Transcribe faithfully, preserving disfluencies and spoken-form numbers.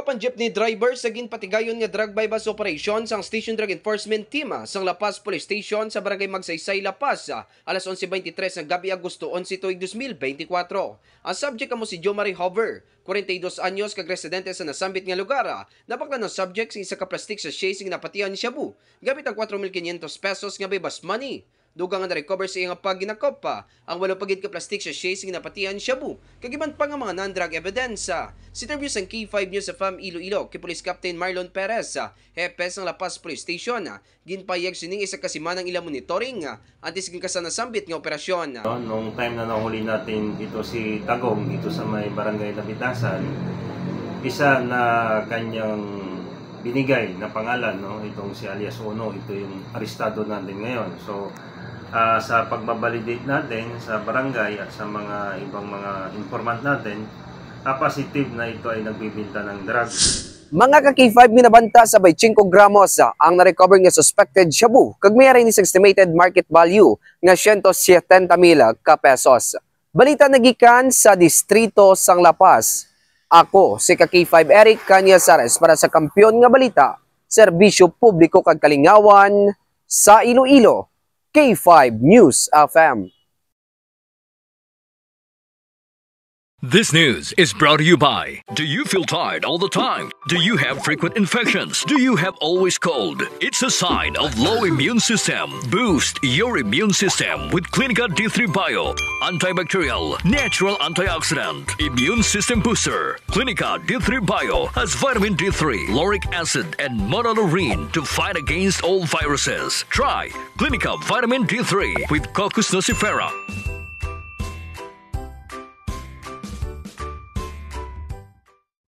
Apan jeepney driver sa ginpatigayon nga drug buy-bust operation sang Station Drug Enforcement Team sang La Paz Police Station sa Barangay Magsaysay, La Paz, alas onse veintitrés nga gab-i, Agosto onse, tuig dos mil beintikwatro. Ang subject amo si Jomari Hover, kwarenta y dos anyos, kag residente sa nasambit nga lugar. Nabaklan ang subject sing isa ka plastic sachet sing napatian shabu, gamit ang kwatro mil kinyentos pesos nga buy-bust money. Dugang nga na-recover sa iya nga pagginakop pa ang walo pa gid ka plastic sachet sing napatian shabu, kag iban pa nga mga non-drug evidence. Sa interview sang K five News F M Iloilo kay Police Captain Marlon Perez, hepe sang La Paz Police Station, ginpahayag sining isa ka semana ang ila monitoring antes ginkasa nasambit nga operasyon. No, nung time na nahuli natin ito si Tagong dito sa may Barangay Labitasan, isa na kanyang binigay na pangalan, no, itong si alias Uno, ito yung arestado natin ngayon. So, ah, sa pagbabalidate natin sa barangay at sa mga ibang mga informant natin, ah, positive na ito ay nagbibinta ng drugs. Mga ka K five, minabanta sa twenty-five gramos ang na-recover nga suspected shabu, kag may ari ni sa estimated market value nga siyento setenta mil ka pesos. Balita nagikan sa distrito sang La Paz. Ako si ka K five Eric Cañazares para sa Kampiyon nga Balita, Serbisyo Publiko kag Kalingawan sa Iloilo, K five News F M. This news is brought to you by. Do you feel tired all the time? Do you have frequent infections? Do you have always cold? It's a sign of low immune system. Boost your immune system with Clinica D three Bio. Antibacterial, natural antioxidant, immune system booster. Clinica D three Bio has vitamin D three, lauric acid, and monolaurin to fight against all viruses. Try Clinica Vitamin D three with Cocos nucifera.